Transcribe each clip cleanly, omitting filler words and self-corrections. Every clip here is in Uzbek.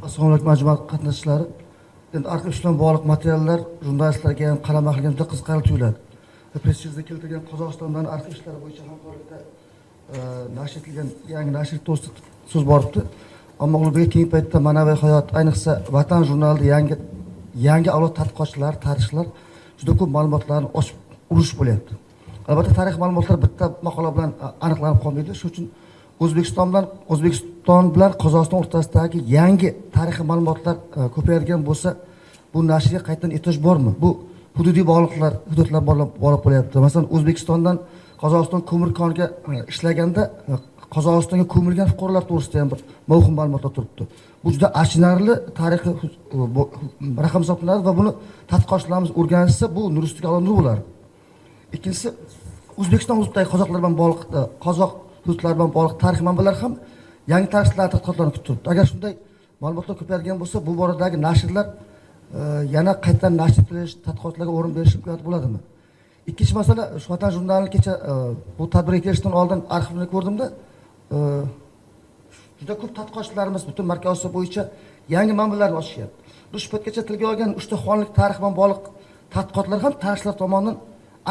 Assalomu alaykum, anjuman qatnashchilari. Endi arxiv ishi bilan bog'liq materiallar jurnalistlarga ham, qalam ahliga ham juda qiziqarli tuyuladi. Pressingizda keltirgan Qozog'istondan arxiv ishlari bo'yicha hamkorlikda nashr etilgan yangi nashr to'g'risida so'z boribdi. Ammo, Ulug'bek, keyingi paytda "Ma'naviy hayot", ayniqsa "Vatan" jurnalida yangi yangi avlod tadqiqotchilari, tarixchilar juda ko'p ma'lumotlarni ochib urush bo'lyapti. Albatta, tarix ma'lumotlar bitta maqola bilan aniqlanib qolmaydi. Shuning uchun O'zbekiston bilan Qozog'iston o'rtasidagi yangi tarixiy ma'lumotlar ko'payadigan bo'lsa, bu nashrga qaytadan ehtiyoj bormi? Bu hududiy bog'liqlar, hududlar bog'liq bo'lyapti. Masalan, O'zbekistondan Qozog'iston ko'mir koniga ishlaganda Qozog'istonga ko'milgan fuqarolar to'g'risida ham bir mavhum ma'lumotlar turibdi. Bu juda achinarli tarixiy raqam hisoblanadi va buni tadqiqotchilarimiz o'rganishsa, bu nur ustiga alo nur bo'lardi. Ikkinchisi, O'zbekiston hududidagi qozoqlar bilan bog'liq, qozoq hududlari bilan bog'liq tarixiy manbalar ham yangi tarixchilar tadqiqotlarini kutib turibdi. Agar shunday ma'lumotlar ko'payadigan bo'lsa, bu boradagi nashrlar yana qaytadan nashr qilish, tadqiqotlarga o'rin berish imkoniyati bo'ladimi? Ikkinchi masala, shu "Vatan" jurnalini kecha bu tadbirga kelishdan oldin arxivini ko'rdimda, juda ko'p tadqiqotchilarimiz butun Markaziy Osiyo bo'yicha yangi manbalarni ochishyapti. Biz shu paytgacha tilga olgan uchta xonlik tarix bilan bog'liq tadqiqotlar ham tarixchilar tomonidan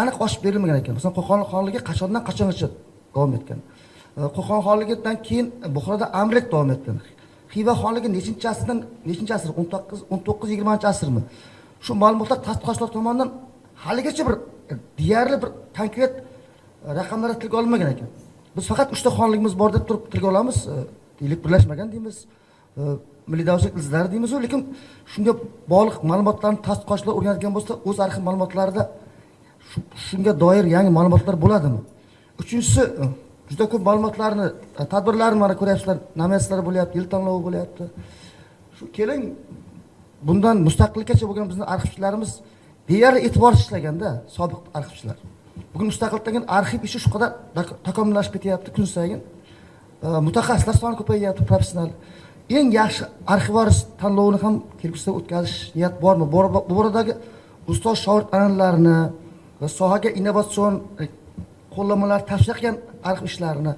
aniq ochib berilmagan ekan. Masalan, Qo'qon xonligi qachondan qachongacha davom etgan, Qo'qon xonligidan keyin Buxoroda amirlik davom etgan, Xiva xonligi nechinchi asrdan nechinchi asr, 19, 19, 20-asrmi? Shu ma'lumotlar tadqiqotchilar tomonidan haligacha bir deyarli bir konkret raqamlar tilga olinmagan ekan. Biz faqat uchta xonligimiz bor deb turib tilga olamiz, deylik, birlashmagan deymiz, milliy davlatchilik izlari deymiz, lekin shunga bog'liq ma'lumotlarni tadqiqotchilar o'rganadigan bo'lsa, o'z arxiv ma'lumotlarida shunga doir yangi ma'lumotlar bo'ladimi? Uchinchisi, juda ko'p ma'lumotlarni, tadbirlarni mana ko'ryapsizlar, nominatsiyalar bo'lyapti, yil tanlovi bo'lyapti. Shu keling, bundan mustaqillikkacha bo'lgan bizni arxivchilarimiz deyarli e'tiborsiz ishlaganda, sobiq arxivchilar. Bugun mustaqillikdan keyin arxiv ishi shu qadar takomillashib ketyapti kun sayin. Mutaxassislar soni ko'payyapti, professional. Eng yaxshi arxivaris tanlovini ham kelgusida o'tkazish niyat bormi? Bu boradagi ustoz shogird an'analarini va sohaga innovatsion qo'llanmalar tavsiya qilgan arxiv ishlarini,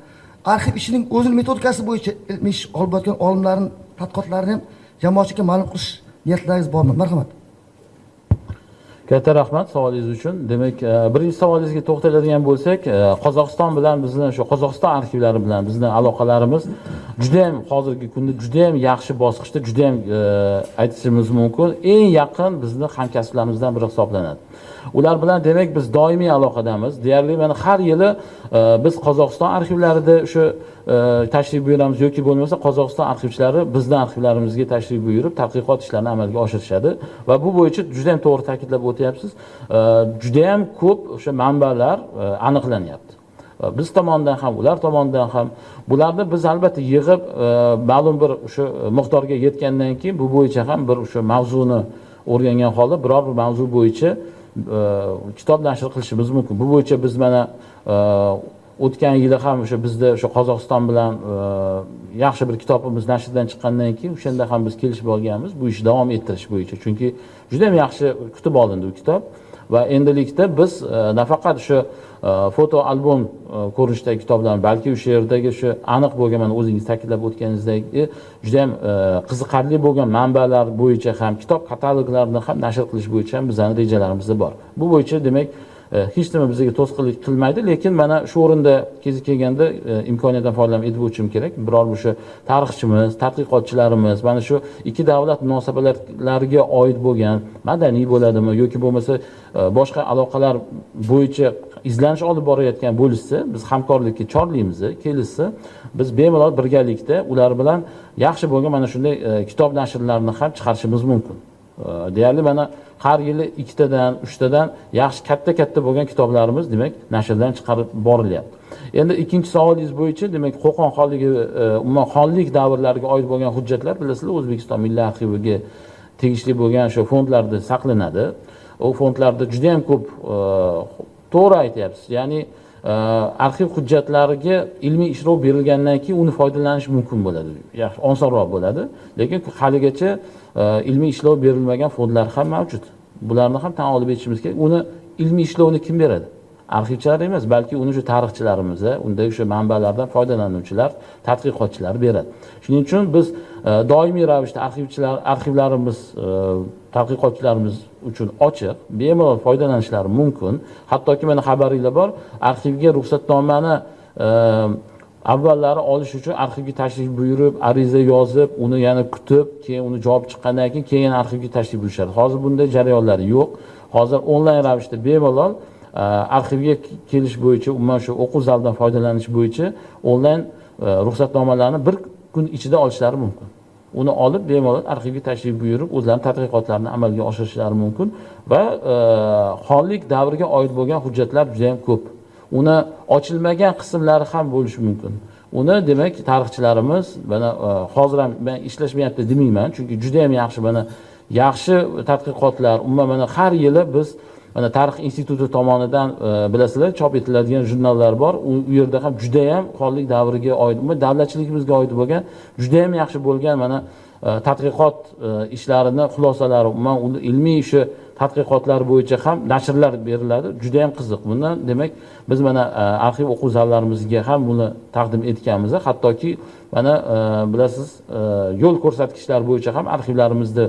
arxiv ishining o'zini metodikasi bo'yicha ilmiy ish olib borayotgan olimlarning tadqiqotlarini ham jamoatchilikka ma'lum qilish niyatlaringiz bormi? Marhamat. Katta rahmat savolingiz uchun. Demak, birinchi savolingizga to'xtaladigan bo'lsak, Qozog'iston bilan bizni, shu Qozog'iston arxivlari bilan bizni aloqalarimiz judayam, hozirgi kunda judayam yaxshi bosqichda, judayam, aytishimiz mumkin, eng yaqin bizni hamkasblarimizdan biri hisoblanadi. Ular bilan, demak, biz doimiy aloqadamiz. Deyarli mana har yili biz Qozog'iston arxivlarida o'sha tashrif buyuramiz yoki bo'lmasa Qozog'iston arxivchilari bizni arxivlarimizga tashrif buyurib, tadqiqot ishlarini amalga oshirishadi va bu bo'yicha judayam to'g'ri ta'kidlab o'tyapsiz. Judayam ko'p o'sha manbalar aniqlanyapti. Biz tomonidan ham, ular tomonidan ham. Bularni biz albatta yig'ib, ma'lum bir o'sha miqdorga yetgandan keyin bu bo'yicha ham bir o'sha mavzuni o'rgangan holda biror bir mavzu bo'yicha kitob nashr qilishimiz mumkin. Bu bo'yicha biz mana o'tgan yili ham o'sha bizda o'sha Qozog'iston bilan yaxshi bir kitobimiz nashrdan chiqqandan keyin, o'shanda ham biz kelishib olganmiz bu ishni davom ettirish bo'yicha, chunki juda ham yaxshi kutib olindi u kitob. Va endilikda biz nafaqat o'sha foto albom ko'rinishidagi kitoblarni, balki o'sha yerdagi o'sha aniq bo'lgan, mana o'zingiz ta'kidlab o'tganingizdek, juda ham qiziqarli bo'lgan manbalar bo'yicha ham kitob kataloglarini ham nashr qilish bo'yicha ham bizani rejalarimizda bor. Bu bo'yicha, demak, hech nima bizga to'sqinlik qilmaydi. Lekin mana shu o'rinda kezi kelganda imkoniyatdan foydalanib aytib o'tishim kerak, biror o'sha tarixchimiz, tadqiqotchilarimiz mana shu ikki davlat munosabatlariga oid bo'lgan, madaniy bo'ladimi yoki bo'lmasa boshqa aloqalar bo'yicha izlanish olib borayotgan bo'lishsa, biz hamkorlikka chorlaymiz. Kelishsa, biz bemalol birgalikda ular bilan yaxshi bo'lgan mana shunday kitob nashrlarini ham chiqarishimiz mumkin. Deyarli mana har yili ikkitadan, uchtadan yaxshi, katta katta bo'lgan kitoblarimiz, demak, nashrdan chiqarib borilyapti. Endi ikkinchi savolingiz bo'yicha, demak, Qo'qon xonligi, umuman xonlik davrlariga oid bo'lgan hujjatlar, bilasizlar, O'zbekiston Milliy arxiviga tegishli bo'lgan o'sha fondlarda saqlanadi. U fondlarda juda yam ko'p. To'g'ri aytyapsiz, ya'ni arxiv hujjatlariga ilmiy ishlov berilgandan keyin uni foydalanish mumkin bo'ladi, yaxshi, osonroq bo'ladi. Lekin haligacha ilmiy ishlov berilmagan fondlar ham mavjud, bularni ham tan olib aytishimiz kerak. Uni ilmiy ishlovni kim beradi? Arxivchilar emas, balki uni shu tarixchilarimiz, unda o'sha manbalardan foydalanuvchilar, tadqiqotchilar beradi. Shuning uchun biz Doimiy ravishda arxivchilar, arxivlarimiz tadqiqotchilarimiz uchun ochiq, bemalol foydalanishlari mumkin. Hattoki mana xabaringlar bor, arxivga ruxsatnomani avvallari olish uchun arxivga tashrif buyurib, ariza yozib, uni yana kutib, keyin uni javob chiqqandan keyin yana arxivga tashrif buyurishadi. Hozir bunday jarayonlar yo'q. Hozir onlayn ravishda bemalol arxivga kelish bo'yicha, umuman shu o'quv zalidan foydalanish bo'yicha onlayn ruxsatnomalarni bir kun ichida olishlari mumkin. Uni olib, bemalol arxivga tashrif buyurib, o'zlarini tadqiqotlarini amalga oshirishlari mumkin va xonlik davriga oid bo'lgan hujjatlar juda ham ko'p. Uni ochilmagan qismlari ham bo'lishi mumkin. Uni, demak, tarixchilarimiz mana hozir ham men ishlashmayapti demayman, chunki juda ham yaxshi, mana yaxshi tadqiqotlar, umuman mana har yili biz mana Tarix instituti tomonidan bilasizlar, chop etiladigan jurnallar bor. U yerda ham judayam xonlik davriga oid, umuman davlatchiligimizga oid bo'lgan judayam yaxshi bo'lgan mana tadqiqot ishlarini xulosalari, umuman uni ilmiy o'sha tadqiqotlar bo'yicha ham nashrlar beriladi. Judayam qiziq. Bundan, demak, biz mana arxiv o'quv zallarimizga ham buni taqdim etganmiz. Hattoki mana bilasiz, yo'l ko'rsatkichlar bo'yicha ham arxivlarimizda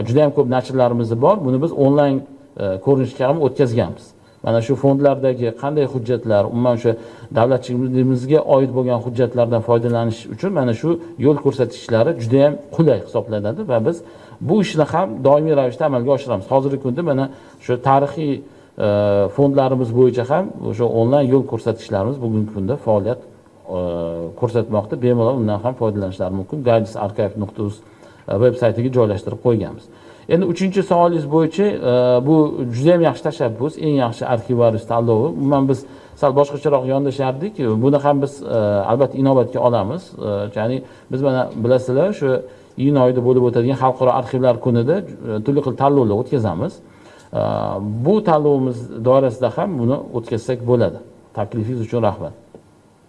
judayam ko'p nashrlarimiz bor. Buni biz onlayn ko'rinishga ham o'tkazganmiz. Mana shu fondlardagi qanday hujjatlar, umuman o'sha davlatchiligimizga oid bo'lgan hujjatlardan foydalanish uchun mana shu yo'l ko'rsatkichlari judayam qulay hisoblanadi va biz bu ishni ham doimiy ravishda amalga oshiramiz. Hozirgi kunda mana shu tarixiy fondlarimiz bo'yicha ham o'sha onlayn yo'l ko'rsatkichlarimiz bugungi kunda faoliyat ko'rsatmoqda. Bemalol undan ham foydalanishlari mumkin. guidesarchive.uz veb saytiga joylashtirib qo'yganmiz. Endi uchinchi savolingiz bo'yicha, bu juda ham yaxshi tashabbus, eng yaxshi arxivarius tanlovi. Umuman biz sal boshqacharoq yondashardik. Buni ham biz albatta inobatga olamiz. Ya'ni biz mana bilasizlar, shu iyun oyida bo'lib o'tadigan Xalqaro arxivlar kunida turli xil tanlovlar o'tkazamiz. Bu tanlovimiz doirasida ham buni o'tkazsak bo'ladi. Taklifingiz uchun rahmat.